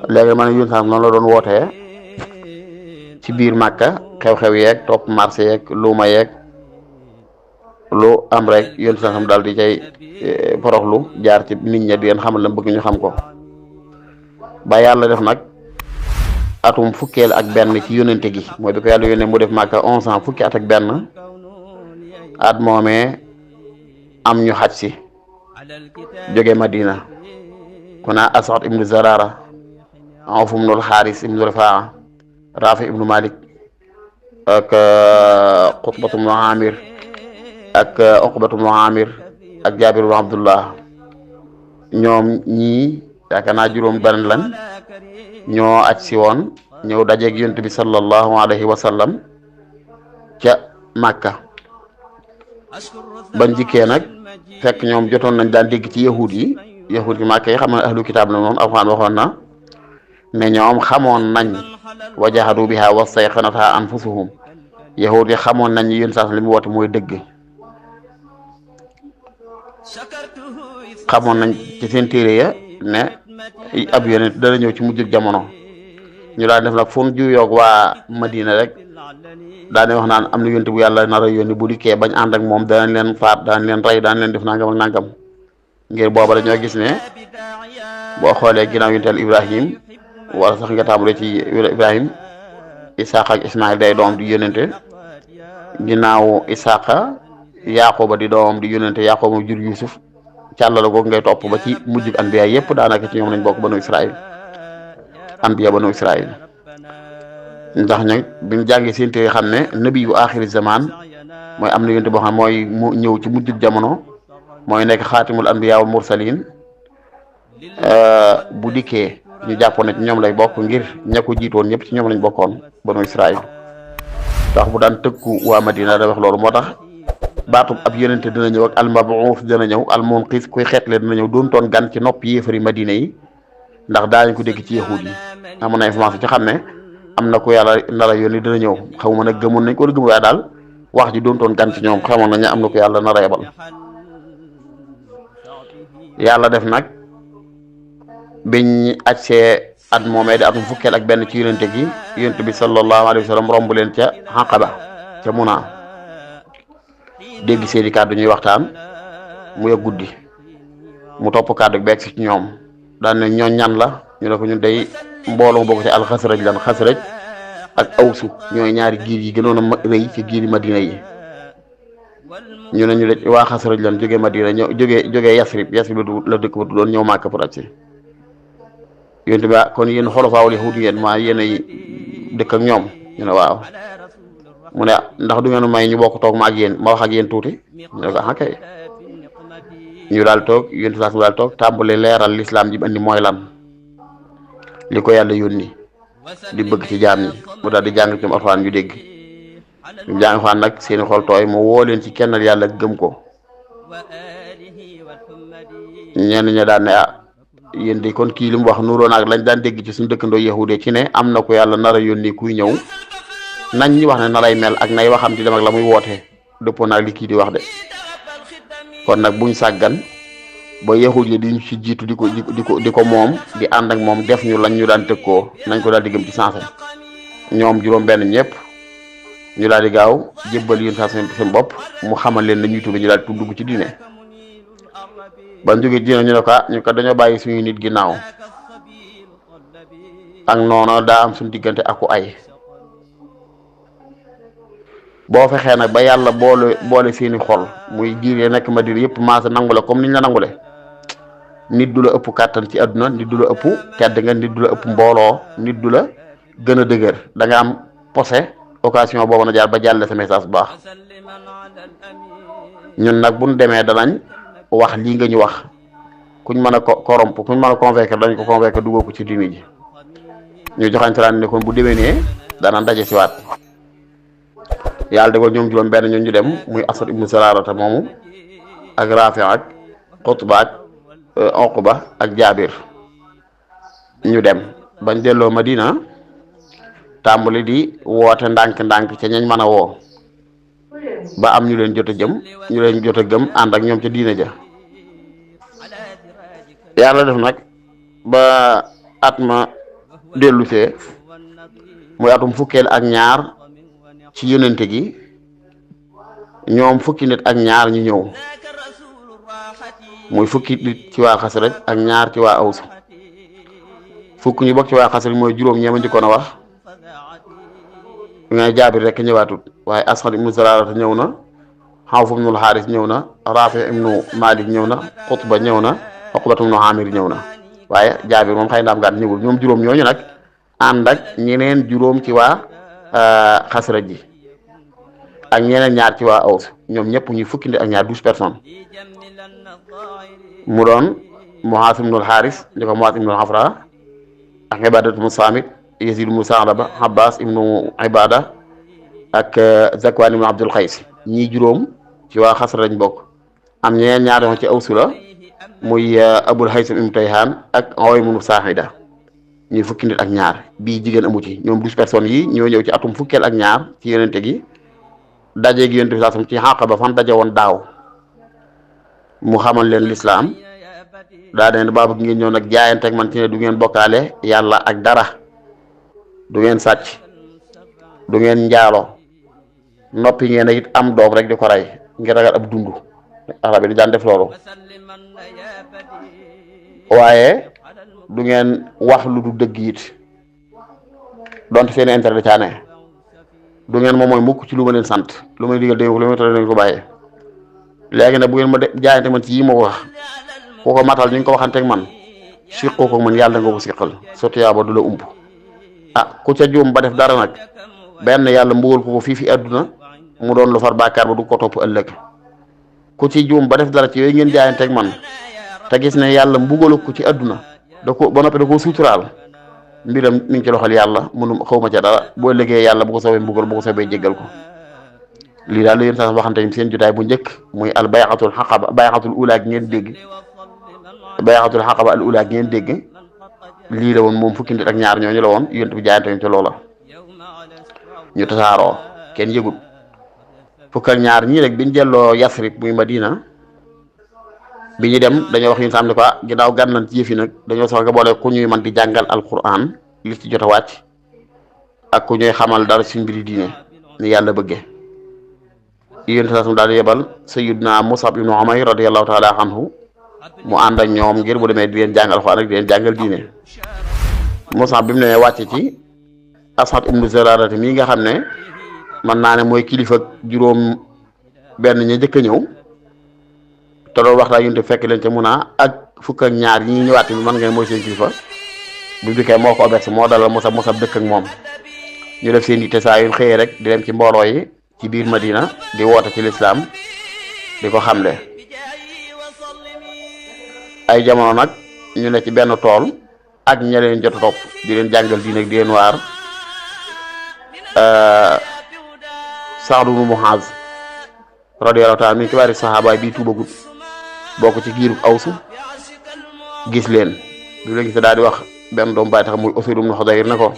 léegi man yun sax noonu la doon wootee ci biir Màkka xew-xew yeeg topp marché yeeg luuma yeeg lu am rek yun sax daal di cay poroxlu jaar ci nit ña di leen xamal la bëgg ñu xam ko ba yàlla def nag atum fukkeel ak benn ci yónnente gi mooy bi ko yàlla yónnee mu def Màkka 11 ans fukki at ak benn at moomee am ñu xaj si jóge Madina ku naa Asad ibnu Zarara Awf ibnul Xaaris ibnu Rifaa Rafi ibnu Malik ak Qutbatu ibnu Amir ak Uqbatu ibnu Amir ak Jaabir ibnu Abdullah ñoom ñii yaakaar naa juróom benn lan ñoo aj si woon ñëw dajeeg yonent bi sallallahu alayhi wa sallam ca Màkka bañ jikkee nag fekk ñoom jotoon nañ daan dégg ci yahud yi Màkka yi xam na ahlu kitaab la noonu Alxuraan waxoon na ne ñoom xamoon nañ wa jahadu biha wastayqanatha anfusuhum yahud yi xamoon nañ yéen saas li mu woote mooy dëgg xamoon nañ ci seen téere ya ne ab yonent dana ñëw ci mujjug jamono ñu daan def nag fu mu juyoog waa Madina rek daane wax naan am na yonent bu yàlla nar a yónni bu dikkee bañ ànd ak moom danañ leen faat danañ leen rey danañ leen def nangam ak nangam ngir booba dañoo gis ne boo xoolee ginnaaw yonental Ibrahim wala sax nga tàmbalee ci Ibrahim Isaaqa ak Ismaïl day doom di yónnente ginnaaw Isaaqa Yaaquba di doomam di yónnente Yaaquba jur Yusuf càllala googu ngay topp ba ci mujjug anbiya yépp daanaka ci ñoom lañ bokk banu Israël anbiya banu Israël ndax nag bi ñu jàngee seen téere xam ne nabi yu axiri zaman mooy am na yonent boo xam mooy mu ñëw ci mujjug jamono mooy nekk xaatimul anbiya wal mursalin bu dikkee ñu jàppoon ne ci ñoom lay bokk ngir ña ko jiitoon ñëpp ci ñoom lañ bokkoon banu Israël ndax bu daan tëkku waa Madina da wax loolu moo tax baatub ab yonente dina ñëw ak almabuus dina ñëw almunqis kuy xeetle dina ñëw doon toon gan ci nopp yéefari Madina yi ndax daañu ko dégg ci yahud yi amoon na information ci xam ne am na ku yàlla nar a yónni dina ñëw xawma nag gëmoon nañ ko gëm waaye daal wax ji doon toon gan ci ñoom xamoon nañ ne am na ku yàlla nar a yebal yàlla def nag biñ agsee at moomee di atum fukkeel ak benn ci yonente gi yonente bi sallallahu alayhi wa sallam romb leen ca Aqaba ca Muna dégg seeni kàddu ñuy waxtaan mu yëg guddi mu topp kàddu beeg si ci ñoom daan ne ñooñ ñan la ñu ne ko ñun day mbooloo bokk ci alxasraj lan xasraj ak awsu ñooy ñaari giir yi gënoon a rëy ci giiri Madina yi ñu ne ñu de waa xasraj lan jógee Madina ñëw jógee Yasrib la dëkk ba doon ñëw Màkka pour aj si yonte bi kon yéen xolofaawul yahud ngeen maa yéen ay dëkk ak ñoom ñu ne waaw mu ne ndax du ngeen may ñu bokk toog ma ak yéen ma wax ak yéen tuuti ñu ne ko ah kay ñu daal toog yonte saas mu daal toog tàmbali leeral lislaam ji andi mooy lan li ko yàlla yónni di bëgg ci jaam ñi mu daal di jàng ci Alxuraan ñu dégg ñu jàng Alxuraan nag seeni xol tooy mu woo leen ci kennal yàlla gëm ko ñenn ña daan ne yéen de kon kii li mu wax nuróo naag lañ daan dégg ci suñu dëkkandoo yahude ci ne am na ko yàlla nar a yónni kuy ñëw nañ ñi wax ne na lay mel ak nay waxam ci dem ak la muy woote dëppoo naag li kii di wax de kon nag buñ sàggan ba yahud yi di ci jiitu di ko moom di ànd ak moom def ñu lañ ñu daan tëkkoo nañ ko daal di gëm ci sensé ñoom juróom benn ñëpp ñu daal di gaaw jébbal yéen saa seen bopp mu xamal leen nañuy tuube ñu daal di dugg ci diine ban jógee diine ñu ne ko ñu ko dañoo bàyyi suñu nit ginnaaw ak noonu daa am suñu diggante aku ay boo fexee nag ba yàlla boole seeni xol muy giir yi nekk Madina yëpp maasa nangule comme niñ la nangule nit du la ëpp kàttan ci àdduna nit du la ëpp tedd nga nit du la ëpp mbooloo nit du la gën a dëgër da nga am posé occasion boobu na jaar ba jàlle sa message bu baax ñun nag buñ demee danañ wax lii nga ñu wax kuñ mën a corrompre kuñ mën a convaincre dañ ko convaincre dugal ko ci diini ji ñu joxañ salaan ne kon bu déwénee dana ndaje si waat yàlla déggoo ñoom juróom benn ñun ñu dem muy Asad ibnu Zaraarata moomu ak Raafi ak Qutba ak Uqba ak Jaabir ñu dem bañ delloo Madina tàmbali di woote ndànk-ndànk ca ñañ mën a woo ba am ñu leen jot a gëm ànd ak ñoom ca diina ja yàlla def nag ba at ma dellusee muy atum fukkeel ak ñaar ci yonente gi ñoom fukki nit ak ñaar ñu ñëw muy fukki nit ci waa Xasraj ak ñaar ci waa Aws fukk ñu bokk ci waa Xasraj mooy juróom ñeema njëkkoon a wax ngay Jaabir rek ñëwaatut waaye Asxad ibnu Zuraara ñëw na Xawf ibnul Xaaris ñëw na Raafi ibnu Malik ñëw na Xutba ñëw na Uqbatu ibnu Amir ñëw na waaye Jaabir moom xëy na am gaat ñëwul ñoom juróom ñooñu nag ànd ak ñeneen juróom ci waa Xasraj ji ak ñeneen ñaar ci waa Aws ñoom ñëpp ñuy fukki nit ak ñaar 12 personnes mu doon Muaas ibnul Xaaris di ko Muaas ibnul Xafra ak Ibaadatu ibnu Saamit Yazid ibnu Sa'laba Abbas ibnu Ibada ak Zakwaan ibnu Abdul Qays ñii juróom ci waa Xasraj lañ bokk am ñeneen ñaar yoo ci Aws la muy Abul Haysam ibnu Tayhaan ak Uwaym ibnu Saa'ida ñuy fukki nit ak ñaar bii jigéen amu ci ñoom 12 personnes yi ñoo ñëw ci atum fukkeel ak ñaar ci yonente gi dajeeg yonente bi saasam ci Aqaba fan daje woon daaw mu xamal leen lislaam daa deen baa bëgg ngeen ñëw nag jaayante ak man ci ne du ngeen bokkaale yàlla ak dara du ngeen sàcc du ngeen njaalo noppi ngeen it am doom rek di ko rey ngir ragal ab dund arab yi di daan def loolu waaye du ngeen wax lu du dëgg it donte seen intérêt da caa ne du ngeen moom mooy mukk ci lu ma leen sant lu may digal dégg ko lu may tere nañ ko bàyyee léegi nag bu ngeen ma jaayante man ci yii ma ko wax ku ko matal ñu ngi ko waxanteeg man siqoo ko man yàlla nga ko siqal sa tuyaaba du la ump ku ca juum ba def dara nag benn yàlla mbugal ko fii fi àdduna mu doon lu far bàkkaar ba du ko topp ëllëg ku ci juum ba def dara ci yooyu ngeen jaayanteeg man te gis ne yàlla mbugalu ko ci àdduna da ko ba noppi da koo suturaal mbiram mi ngi ci loxol yàlla mënu xaw ma ca dara boo liggéey yàlla bu ko soobee mbugal bu ko soobee jéggal ko lii daal la yéen sax waxante ni seen jotaay bu njëkk muy al bay'atul aqaba bay'atul ula gi ngeen dégg bay'atul aqaba al ula gi ngeen dégg lii la woon moom fukki nit ak ñaar ñooñu la woon yonent bi jaayante ñu ci loola ñu tasaaroo kenn yëgut fukk ak ñaar ñii rek biñ delloo Yasrib muy Madina bi ñu dem dañoo wax ñu sam ne ko ginnaaw gànnañ ci yëfi nag dañoo soxla nga boole ku ñuy man di jàngal alquran li ci jot a wàcc ak ku ñuy xamal dara suñ mbiri diine ni yàlla bëggee yéen saasum daal di yebal sayyidna Musab ibnu Umayr radiyallahu taala anhu mu ànd ak ñoom ngir bu demee di leen jàngal alquran ak di leen jàngal diine Musab bi mu ne wàcc ci Asad ibnu Zurara mii nga xam ne man naa ne mooy kilifa juróom benn ña njëkk a ñëw te loolu waxtaan yunte fekk leen ca mun a ak fukk ak ñaar ñi ñëwaat bi man ngeen mooy seen kilifa bu dikkee moo ko oberse moo dalal Musab dëkk ak moom ñu def seen yitte saa yu xëyee rek di dem ci mbooloo yi ci biir Madina di woote ci lislaam di ko xamle ay jamono nag ñu ne ci benn tool ak ña leen jot a topp di leen jàngal diine ak di leen waar Saad ibnu Muaaz radiyallahu taala mi ci bari saxaabaay bii tuubagut bokk ci giirub Aws gis leen bi la gis daal di wax benn doom bàyyi tax muy Usayd ibnu Xudayr ne ko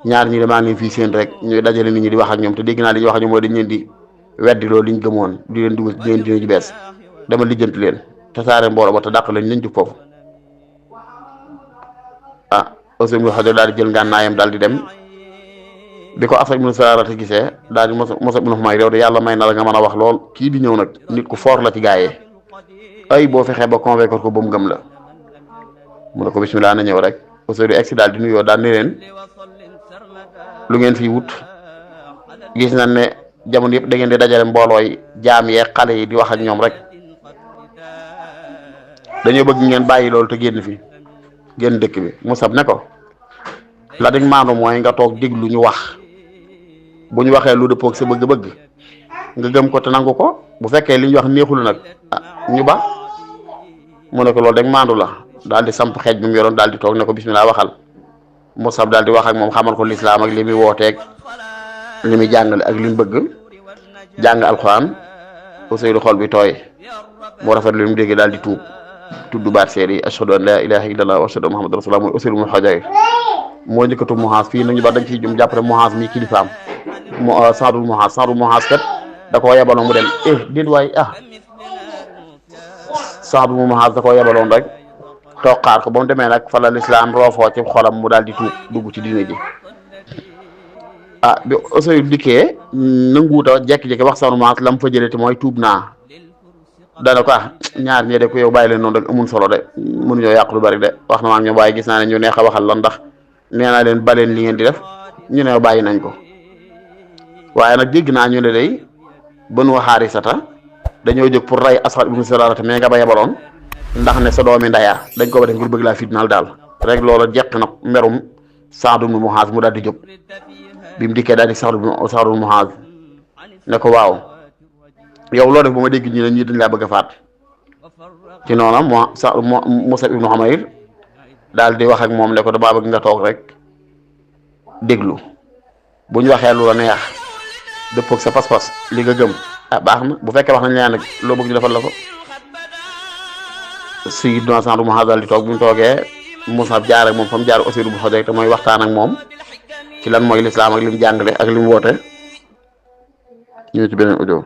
ñaar ñi damaa ngi fii seen rek ñuy dajale nit ñi di wax ak ñoom te dégg naa li ñuy wax ak ñoom mooy dañ leen di weddi loolu liñ gëmoon di leen dugal di leen dina ci bees dama lijjanti leen te saare mbooloo ba te dàq lañ lañ jub foofu Usayd ibnu Xudayr daal di jël ngànnaayam daal di dem bi ko Asad ibnu Zurara gisee daal di Musab ibnu Umayr yow de yàlla may na la nga mën a wax lool kii di ñëw nag nit ku foor la ci gaayee ay boo fexee ba convaincre ko ba mu gëm la mu ne ko bismillah na ñëw rek Usayd egsi daal di nuyoo daal ne leen lu ngeen fii wut gis nañ ne jamono yëpp da ngeen di dajale mbooloo yi jaam yee xale yi di wax ak ñoom rek dañoo bëgg ngeen bàyyi loolu te génn fi génn dëkk bi Musab ne ko la dañ maandu mooy nga toog déglu ñu wax bu ñu waxee lu dëppoo ak sa bëgg-bëgg nga gëm ko te nangu ko bu fekkee li ñu wax neexul nag ñu ba mu ne ko loolu dañ maandu la daal di samp xeej bi mu yoroon daal di toog ne ko bismillah waxal Musab daal di wax ak moom xamal ko lislaam ak li muy wooteeg li muy jàngale ak li mu bëgg jàng alxuraan Useydu xol bi tooy moo rafet lu mu dégg daal di tudd baat seer yi ashhadu an la ilaha illallah wa ashhadu anna muhammadan rasulullah mooy Useydu ibnu Xudayr moo njëkkatu Muaaz fii nañu ba dañ ciy jum jàppale Muaaz mi kilifaam Saadul Muaaz kat da koo yebaloon mu dem déet waay Saadul Muaaz da koo yebaloon rek toog xaar ko ba mu demee nag fa la lislaam roofoo ci xolam mu daal di tuub dugg ci diine ji ah bi Ousseynou dikkee nanguwut a jekki-jekki wax Soxna Maas la mu fa jëlee te mooy tuub naa dana ko ñaar ñee de ko yow bàyyi leen noonu rek amul solo de mënuñoo yàq lu bari de wax na ma ak ñoom waaye gis naa ne ñu neex a waxal la ndax nee naa leen baleen li ngeen di def ñu ne bàyyi nañ ko waaye nag dégg naa ñu ne day Banu Xaarisata dañoo jóg pour rey Aswad ibnu Zuraarata mais nga ba yebaloon ndax ne sa doomi ndaya dañ ko ba def ngir bëgg laa fitnaal daal rek loola jeq na merum Saad ibnu Muaaz mu daal di jóg bi mu dikkee daal di Saad ibnu Muaaz ne ko waaw yow loo def ba ma dégg ñu ne ñii dañ laa bëgg a faat ci noona Musab ibnu Umayr daal di wax ak moom ne ko damaa bëgg nga toog rek déglu bu ñu waxee lu la neex dëppoog sa pas-pas li nga gëm baax na bu fekkee wax nañ leen nag loo bëgg ñu defal la ko Sayyiduna Saad ibnu Muaaz daal di toog bu ñu toogee Musab jaar ak moom fa mu jaar Usayd ibnu Hudayr te mooy waxtaan ak moom ci lan mooy lislaam ak li mu jàngale ak li mu woote ñu ci beneen audio